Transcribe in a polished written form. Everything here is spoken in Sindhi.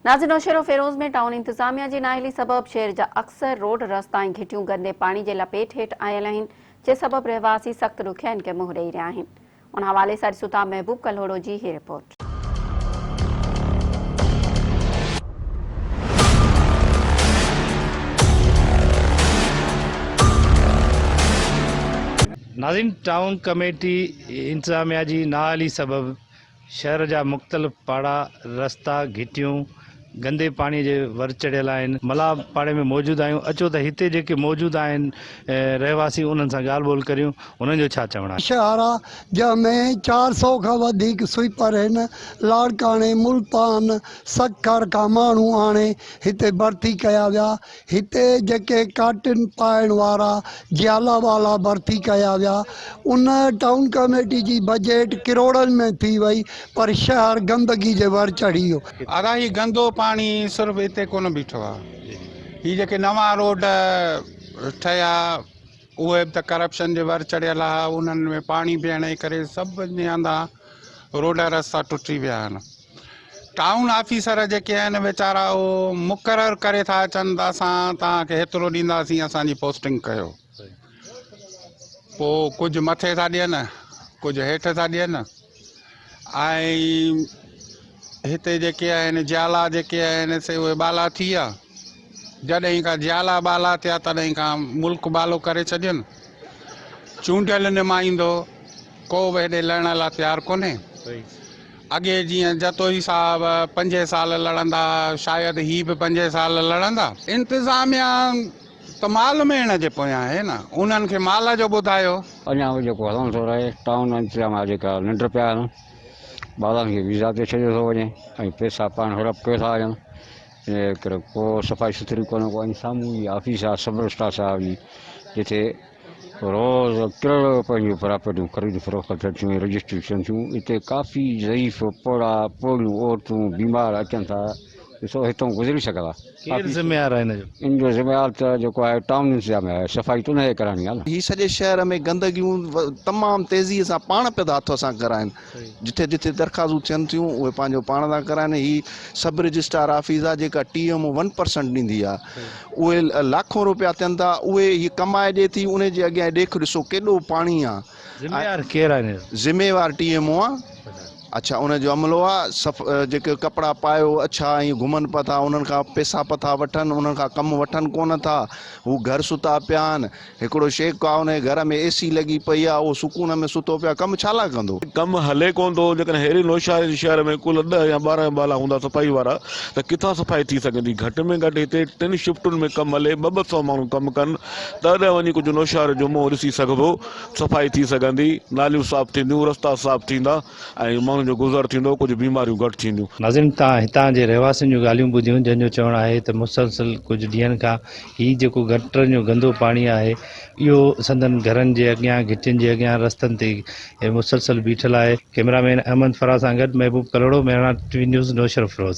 ناظر نوشهروفيروز ۾ ٽائون انتظاميا جي نااهلي سبب شهر جا اڪثر روڊ رستا ۽ گهٽيون گندي پاڻي جي لپيٽ هيٺ آيل آهن جنهن سبب رهواسي سخت ڏکيائين کي منهن ڏئي رهيا آهن ان حوالي سان ڏسون ٿا محبوب ڪلهوڙو جي هي رپورٽ. ناظرين ٽائون ڪميٽي انتظاميا جي نااهلي سبب شهر جا مختلف پاڙا، رستا، گهٽيون گندي پاڻي جي ور چڙهيل آهن. ملاح پاڙي ۾ موجود آهيون اچو ته هتي جيڪي موجود آهن رهواسي انهن سان ڳالهه ٻولهه ڪريون انهن جو ڇا چوڻ آهي. شهر آ جنهن ۾ 400 کان وڌيڪ سوئيپر هن لاڙڪاڻي، ملتان، سکر کان ماڻهو آڻي هتي ڀرتي ڪيا ويا. هتي جيڪي ڪاٽن پائڻ وارا جيالا والا ڀرتي ڪيا ويا ان ٽائون ڪميٽي جي بجيٽ ڪروڙن ۾ ٿي وئي پر شهر گندگي جي ور چڙهي ويو. ادا هي گندو پاڻي صرف اتي ڪونه بيٺو آ هي جيڪي نوان روڊ ٺهيا اهي به ته ڪرپشن جي ور چڙهيل آ انهن ۾ پاڻي بيهڻ جي ڪري سڀ هنڌان روڊ رستا ٽٽي ويا آهن ٽائون آفيسر جيڪي آهن ويچارا اهو مقرر ڪري ٿا اچن ته اسان توهان کي هيترو ڏينداسين اسان جي پوسٽنگ ڪيو پوء ڪجهه مٿي ٿا ڏين ڪجهه هيٺ ٿا ڏين ۽ هتي جيڪي آهن جيالا جيڪي آهن سي اهي ٻالا ٿي ويا جڏهن کان جيالا ٻالا ٿيا تڏهن کان ملڪ ٻالو ڪري ڇڏين چونڊيل نمائندو ڪو به هيڏي لڙڻ لاء تيار ڪونهي. اڳي جيئن جتوئي صاحب پنجين سال لڙندا ها، شايد هي به پنجين سال لڙندا. انتظاميا ته مال ميڙڻ جي پويان آهي نه، انهن کي مال جو ٻڌايو. اڃا به جيڪو هلڻ ٿو رهي، ٽائون انتظاميا جيڪا ننڊ پيا آهن، ٻارن کي ويزا تي ڇڏيو ٿو وڃي ۽ پئسا پاڻ هڙپ ڪيو ٿا وڃن، ان جي ڪري ڪو صفائي سٿري ڪونهي ڪو ۽ سامهون ئي آفيس آهي سب رجسٽرار صاحب جي جتي روز ڪروڙين روپين جون پراپرٽيون خريد فروخت ٿين ٿيون ۽ رجسٽريون ٿين ٿيون اتي ڪافي ضعيف پوڙها پوڙهيون عورتون بيمار اچن ٿا ڏسو هتون گذري سگهندا ڪير ذميوار آهي ان جو؟ ان جو ذميوار ته جيڪو آهي ٽائون انتظاميا آهي صفائي ته ان کي ڪرائڻي آهي نه. هي سڄي شهر ۾ گندگيون تمام تيزي سان پاڻ پيا ٿا هٿ سان ڪرائن جٿي جٿي درخواستون ٿين ٿيون اهي پنهنجو پاڻ ٿا ڪرائن هي سب رجسٽرار آفيس آ جيڪا T M O one percent ڏيندي آ اهي لاکون روپيا ٿين ٿا اهي هي ڪمائي ڏي ٿي ان جي اڳيان ڏيک ڏسو ڪيڏو پاڻي آ ذميوار ڪير آ ان جو؟ ذميوار ٽي ايم او آ اڇا ان جو عملو آ صف جيڪي ڪپڙا پايو اڇا ائين گهمن پيا ٿا انهن کان پيسا پيا ٿا وٺن انهن کان ڪم وٺن ڪونه ٿا هو گهر ستا پيا آهن هڪڙو شيخ آ ان جي گهر ۾ اي سي لڳي پئي آ اهو سڪون ۾ ستو پيو آ ڪم ڇا لاء ڪندو. ڪم هلي ڪونه ٿو جيڪڏهن ههڙي نوشهري جي شهر ۾ ڪل ڏهه يا 12 ٻالا هوندا صفائي وارا ته ڪٿان صفائي ٿي سگهندي گهٽ ۾ گهٽ هتي ٽن شفٽن ۾ ڪم هلي ٻه ٻه سئو ماڻهو ڪم ڪن تڏهن وڃي ڪجهه نوشهري جو منهن ڏسي سگهبو صفائي ٿي سگهندي ناليون صاف ٿينديون رستا صاف ٿيندا ۽ ماڻهن جو گذر ٿيندو ڪجهه بيماريون گهٽ ٿينديون. ناظرين توهان هتان جي رهواسين جون ڳالهيون ٻڌيون جنهن جو چوڻ آهي ته مسلسل ڪجهه ڏينهن کان هي جيڪو گٽرن جو گندو پاڻي آهي اهو سندن گهرن جي اڳيان گهٽين جي اڳيان رستن تي مسلسل بيٺل آهي. ڪئميرا مين احمد فراز سان گڏ Mehboob Kalhoro, Mehran T V news, Naushahro Feroze.